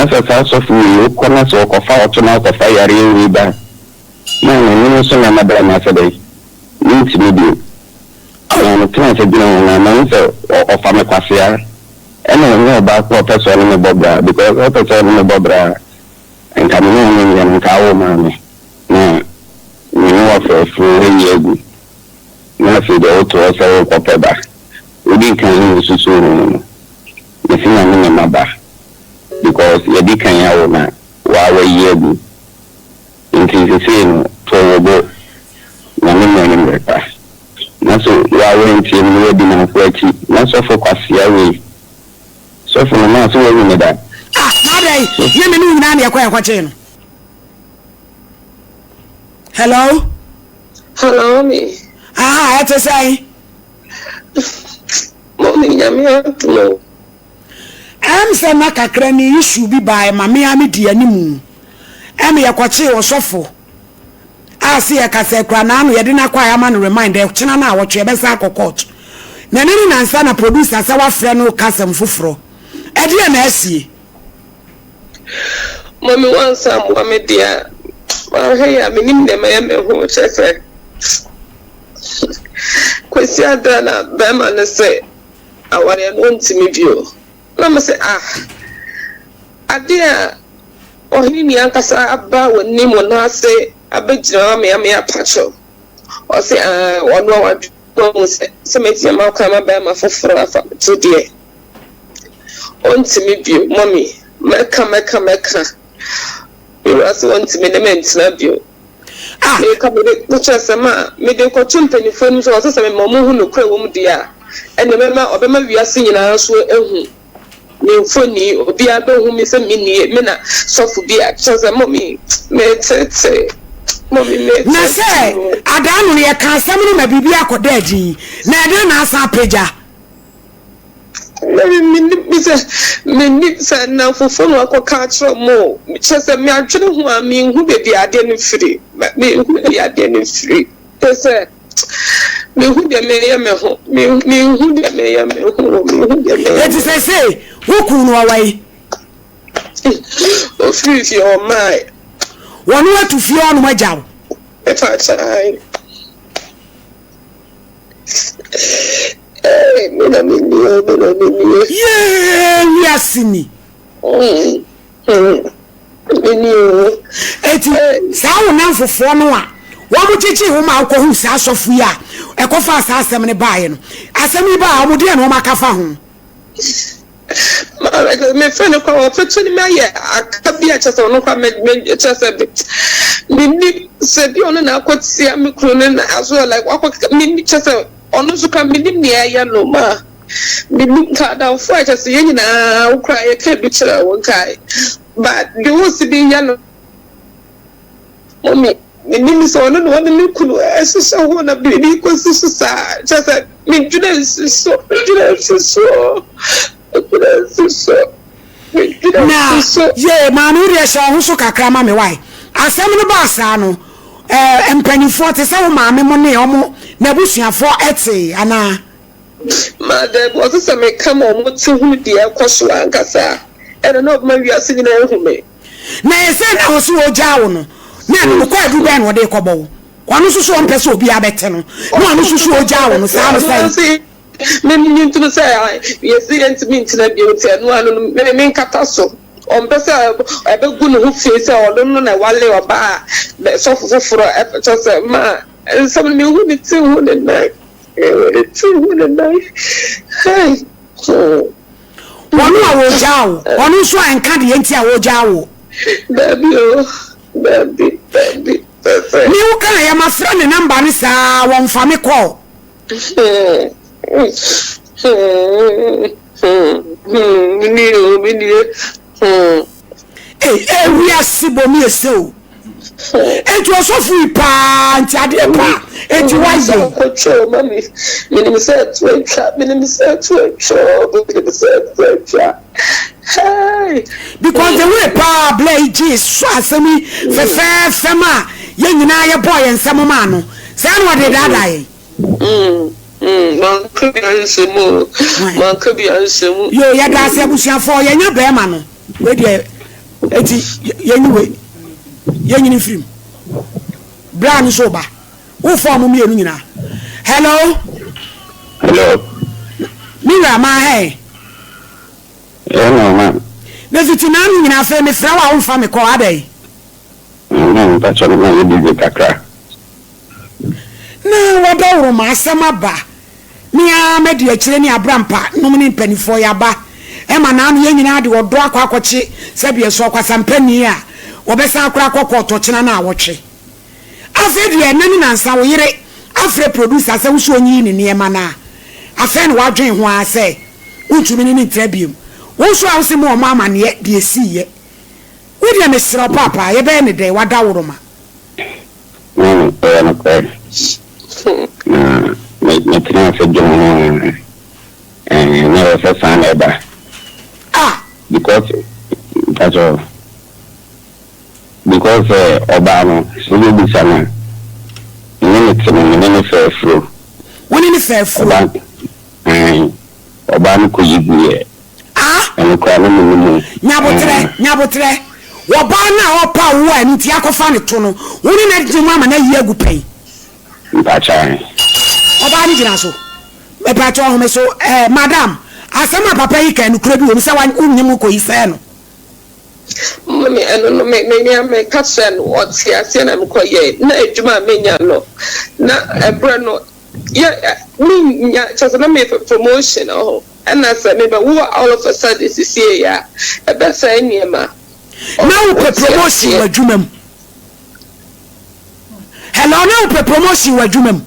Na sɛ saa sɔfo wei wokɔ na sɛ ɔkɔfa ɔto na ɔkɔfa yareɛ wei ba a, na m'ani no so na mɛbrɛ no ase dɛn? Mentumi bio. Na metena ase dwene ho na mahu sɛ ɔfa me kwasea. Ɛna ɔnyɛ ɔbaa ko a ɔpɛ sɛ ɔne me bɔ bra because ɔpɛ sɛ ɔne me bɔ bra a, nka me ne ɔno nyɛ no, nka awo maa me na me ne wo afa afuro ayi agu. Na afei deɛ woto hɔ sɛ worekɔpɛ ba. Wodi kan ne me susuw ho no, mese Nyame ne maba because yɛadi kan awo na waa wayi agu. Nti sesei no to wo bo na me mmerɛ ne mmerɛ pa. Na so waa wantie me na wadi nanfo akyi na sɔfo kwasea wei sɔfo no maa so wahu me da. Ah na adɛn nyɛ me ne wo nyinaa na yɛkɔ yɛkɔkyee no hello. Hello me. Aha ɛte sɛn. Mommy Nyame adom o. Ɛm sɛ na kakra ni issue bi bae ma me ara me di animu. Ɛm yɛkɔkyee ɔsɔfo a se yɛkasa kura n'ano yɛde no akɔ a yɛama no remind dɛ kyena no awɔtwe yɛbɛsan akɔ court. Na ɛno ne nansa na producer sɛ wafrɛ no reka asɛm foforɔ. Ɛdeɛn na asie? Mommy wansa ammoa me deɛ a manhwɛ yie a mennim deɛ mɛyɛ me ho kyerɛ sɛ Kwasiada na bɛrima no se awareɛ no ɔntumi bio. Na me se ah, adeɛ a ɔhene ni ankasa aba w'anim wo nan ase abɛgyina hɔ ama me apakyɛw. Ɔse ah, ɔno a wadwene ahu sɛ sɛ mɛtumi ama kwan ma bɛrima foforɔ afa me to deɛ, ɔntumi bio. Mummy, mɛka mɛka mɛka, me wura se ɔntumi ne me ntena bio. Ah! Meka mede kyerɛ sɛ ma mede kɔto mpanyimfoɔ anim sɛ ɔsɛ sɛ mema wɔn hu nokorɛ wɔ mu deɛ a, ɛnneɛ mɛma ɔbɛma wiase nyinaa nso ahu me mfoni, obiara bɛhu me sɛ me nie, me na sɔfo bi a, kyerɛ sɛ mɔmi metetee, mɔmi Na metetee sɛ o. adaa no no yɛka asɛm no ma biribi akɔda adi, na ɛdɛn na asan apagya? Mennim sɛ mennim sɛ nnamfofoɔ na wakɔka akyerɛ wɔn o. Kyerɛ sɛ madwene ho a menhu baabi a adeɛ no firi. Menhu baabi a adeɛ no firi. Kyerɛ sɛ menhu deɛ meyɛ me ho. Menhu deɛ meyɛ me ho o. Menhu deɛ meyɛ Enti me ho. seesei wo kunu no ɔwɔ he? Ɔfirii fie hɔ ɔmmaeɛ. Wɔne wo atu fie hɔnom agya wo? Mepa kyɛw, ae. Hey, me na me nie, me na me nie. Yee, wiase ni. Me nie o. Eti saa wo namfofoɔ no a wɔn gyegye wo ma wokɔhu saa asɔfo yi a ɛkɔfaa saa asɛm no baeɛ no, asɛm yi baa wɔn deɛ na wɔn aka fa ho? Mefrɛ no koraa ɔfɛkyɛ no mayɛ aka bi a kyerɛ sɛ ɔno koraa kyerɛ sɛ menni sɛ bi ɔno na akɔtia me kunu no na aso like wakɔ menni kyerɛ sɛ ɔno nso koraa mennim nea ɛyɛ no ma mennim nka adamfo a kyerɛ sɛ yɛn nyinaa wo koraa yɛka bi kyerɛ wo nka but deɛ ɔsi bi yɛ no. Mummy, menim sɛ ɔno na ɔne me kunu ɛhyehyɛ hɔ na biribi kɔsi so saa. Kyerɛ sɛ, medwene nsi so, medwene nsi so, medwene nsi so, medwene Na nsi so. yee maame wo deɛ hyɛ wo ho so kakra ma me wai. Asɛm no baa saa no eh, mpanimfoɔ te sɛ wo maame mo ne ɔmo n'abusuafoɔ tee anaa? Ma dabi, ɔse sɛ meka ma ɔmo te hunu deɛ ɛkɔ so ankasa a, ɛno na ɔbɛma wiase nyinaa ahu me. Na ɛyɛ sɛ na ɔse ɔgyaa wo no, na ɛno no kwaadu bɛn na ɔde rekɔbɔ wo? Ɔno nso so ɔmpɛ sɛ obiara bɛte no, na ɔno nso so ɔgyaa wo no, saa no sɛn? Me mentum sɛ yɛse yɛntumi ntena bio nti ɛno ano no me menkata so. Ɔmpɛ sɛ ɛbɛgu ne ho fi sɛ ɔno no na ɛwale ɔbaa a sɔfo foforɔ kyerɛ sɛ ma nsɛm no mehu ne ti hu ne nan mehu ne ti hu ne nan hei hmm. Wɔn a wɔgyaa wo, ɔno nso a nka deɛ nti a wɔgyaa wo. Dabi o, dabi, dabi, pɛpɛ. Me wo kaa yɛ ma frɛ ne number no saa wɔn fa me call. Me nie o, me nie. Ei, eh, wiase bɔ mi ese o. Enti ɔsɔfo yi paa nti adeɛ paa enti wayɛ. Kɔtwa o mami, menim sɛ ɛto atwa, menim sɛ ɛto atwa o, menim sɛ ɛto atwa. Hey. Because the way paa Blair yi gyee so asɛm yi fɛfɛɛfɛ ma yɛn nyinaa yɛbɔɔ yɛn nsam maa no, saa na ɔde daadaa yɛn. Manka bi anhyɛ mu o, manka bi anhyɛ mu. Yoo yɛda ase abusuafoɔ yɛnya bɛɛma no wei deɛ. Eti yɛnyi wei, yɛnyi no mfiri mu. Bra no nso ba. Wo fa ɔmo mmienu nyinaa. Hello. Hello. Me wura maa hɛn. Ɛyɛ na ɔma. Na fiti naanu nyinaa afei mefrɛ wo a womfa me kɔ adɛn? Mama mpakyɛ no ma yɛ busy kakra. Na wɔdɔworo ma asɛm aba. Me ara madi akyire ne Abrampa nom ne mpaninfoɔ yɛaba ɛma naano yɛn nyinaa de ɔdɔ akɔ akɔkye sɛdeɛ sɛ ɔkwasampani a wɔbɛsan akora akɔ kɔɔto ɔkyena naawɔtwe. Afei deɛ ɛnɛ ne nansa wo yere afrɛ producer sɛ wo sɛ ɔnyiyi ne nneɛma no a afei na wadwen ho ara sɛ wontumi ne no ntra biom. Wo nso a wose mo ɔmɔ amaneɛ deɛ ɛsiiɛ. Wo deɛ mesrɛ wo paapaa yɛbɛyɛ no dɛn wadaworoma. Maame, ɛyɛ nokorɛ. Na me metenaa ase dwene ho ara, ɛɛ, na ɛwɔ sɛ saa na ɛba. Ah! Because, mpakyɛw, because sɛ ɔbaa no, sɛ wobɛbisa no a, me ne no te no, me ne no fɛ afuro. Wo ne no fɛ afuro? Ɔbaa, ae, ɔbaa no kɔyi guiɛ. Ah! Ɛno koraa na mennim o. Nyaboterɛ, Ae. nyaboterɛ. Ɔbaa no a ɔpaw wo a ɛno nti akɔfa no to no, wo ne no adi mu ama no ayi agu pɛn? Mpakyɛ ahe? Ɔbaa no gyina so. Mepakyɛ ɔhome so. Eh, madam, asɛm a papa yi ka yi, nokorɛ bi wɔ mu sɛ wa, wonnye mo kɔyi sɛɛ no? Mummy, ɛno no, me, me, nea meka kyerɛɛ no, ɔte aseɛ na mekɔyɛe. Na adwuma a menya no, na ɛberɛ no, yɛ, menya, kyerɛ sɛ na mepɛ promotion, ɔho. Ɛna sɛ mebɛwo all of a sudden sisiei a, ɛbɛsɛe nneɛma. Na wopɛ Ɔte promotion aseɛ. wɔ adwuma mu. Hello, na wopɛ promotion wɔ adwuma mu.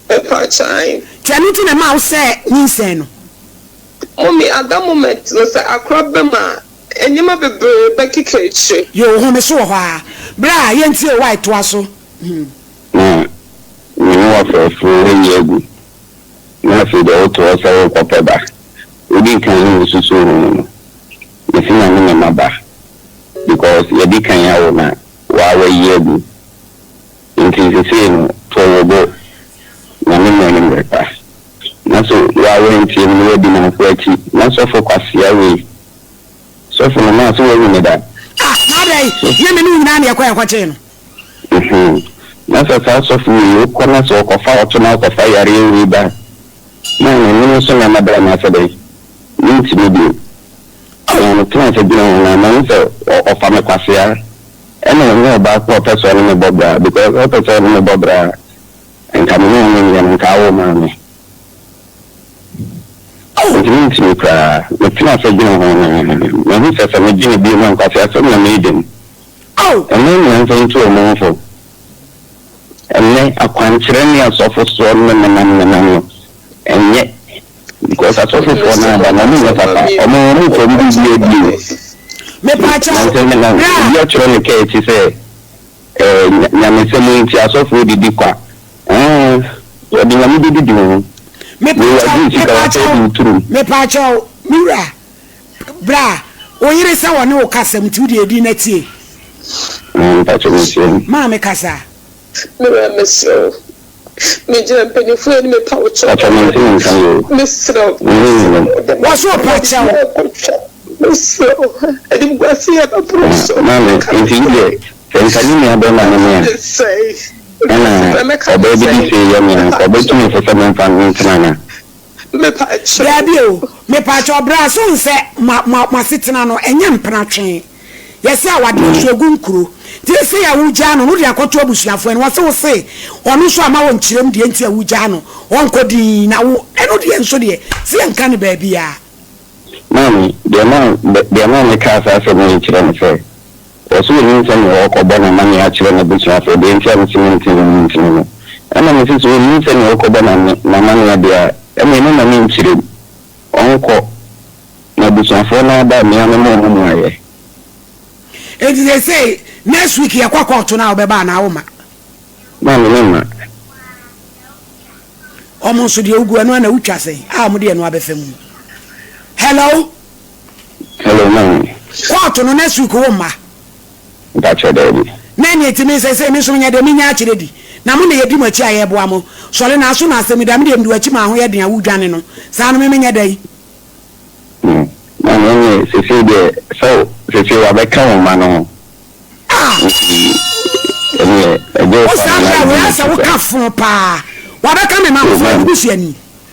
Mepakyɛw. Nti ɛno nti na ɛmaa wo sɛɛ nyinsɛn no. Mummy, at that moment no sɛ akora ba mu a, nneɛma bebree bɛkeka akyire. Yoo, home so wɔ hɔ ara. Bra, yɛntie o, wai, toa so. Hmm. Na me ne w'afrɛfrɛ ayi agu. Na afei deɛ woto hɔ sɛ worekɔpɛ ba. Wodi kan ne me susuw ho no, mese Nyame na ɛma ba because yɛdi kan awo na waa wayi agu nti sesei no to wo bo Nyame mmerɛ ne mmerɛ pa. Na so waa wantie me na wadi namfo akyi na sɔfo kwasea wei sɔfo no maa so wahu me da. Ah na adɛn nyɛ me ne wo nyinaa na yɛkɔ yɛkɔkyee no. Mhmm na sɛ saa sɔfo wei wokɔ na sɛ ɔkɔfa ɔto na ɔkɔfa yareɛ wei ba na me me nso na mɛbrɛ no ase dɛn mentumi bio na metena ase dwene ho na mahu sɛ ɔfa me kwasea ɛna ɔnyɛ ɔbaa ko a ɔpɛ sɛ ɔne me bɔ bra because ɔpɛ sɛ ɔne me bɔ bra a nka me ne ɔno nyɛ no nka awo maa me nti mentumi koraa metena ase dwene ho na mahu sɛ sɛ medwene bio na nkwasea sɛm na meyɛ dɛm Oh! Ɛnnɛ nnansa yi nso wɔ mo ho fo. Ɛnnɛ akwankyerɛ ne asɔfo soɔ ne nenam nenam no ɛnyɛ because asɔfofoɔ no aba no ɔmo nyɛ papa ɔmo ɔmo kɔ ɔmo biribi adi o. Mepaakyɛw, Nansa yi nenam bra. obi atwerɛ ne kaa akyi sɛ ɛɛ nyamesɛm nti asɔfoɔ didi kwa ɛɛ wɔde nyame bɛdidi wo ho. Wei Mepaakyɛw, wagye wo sika wasɛ mepaakyɛw, de wo turum. mepaakyɛw, me wura. Bra, wo yere sɛ ɔne wo kasa mu nti wo deɛ di na tie. Ah, mpakyɛ me tie no. Maame kasa. Me wura mesrɛ wo, me gyina mpanyinfoɔ anim mepa wo kyɛw. Mpakyɛ me nte wo nka yie o. Mesrɛ wo, mesrɛ wo, de Wɔ so ɔpa kyɛw. Mesrɛ wo, animguase yɛ bɛboro so. Maame, nti yi deɛ, sɛ nka ne nua bɛrima ne me a, ɛna ɔbaa bi de sei yɛ me a, nka ɔbɛtu me fo sɛ memfa no ntena anaa? Daabi o, mepaakyɛw bra so nsɛ mo mo mo asetena no ɛnyɛ mpena twee. Yɛse awadeɛ nso egu nkuro. Nti sesei a wogyaa no no wode akɔto abusuafoɔ anim wɔse wose ɔno nso ama wɔnkyerɛ mu deɛ nti a wogyaa no ɔnkɔ dinn na wo ɛno deɛ nso deɛ se yɛnka no baabiaa. Maame, deɛ ma deɛ ma mekaa saa asɛm yi kyerɛ ne sɛ, ɔse ɔnim sɛdeɛ ɔrekɔbɔ n'amaneɛ akyerɛ n'abusuafoɔ, deɛ nti a mese mente ne ho ntini no. Ɛna mese sɛ ɔnim sɛdeɛ ɔrekɔbɔ n'amaneɛ deɛ a, ɛnneɛ me ma menkyerɛ mu. Ɔnkɔ. Na abusuafoɔ no ara ba a, me ara mɛma wɔn mmuaeɛ. Enti seesei next week yɛkɔ kɔɔto no a wobɛba anaa womma? Maame, memma. Wɔn nso deɛ wogu ɛno ara na wotwa sɛn a wɔde ɛno abɛfa mu. Hello. Hello maame. Kɔɔto no next week wo mma. Mpakyɛ daabi. Na ɛneɛ nti me sɛsɛi me nso menyɛ dɛn menya akyerɛ di na mo na yɛdi mo akyi a yɛboa mo sɔre na aso na asɛm yi da me deɛ mede wakyi maa ho yɛ den a wodwane no saa no me menyɛ dɛn. Maame ɛneɛ sɛsɛi deɛ sɛ. Seesei wabɛka wo mma no ho. Ah! Nti ɛneɛ ɛgye wo Wo fa saa no berɛ a na wei adi asɛ n'akyi woka saa. fo paa. Wabɛka me mma ho Oh so ma'am. ɔyɛ me busuani.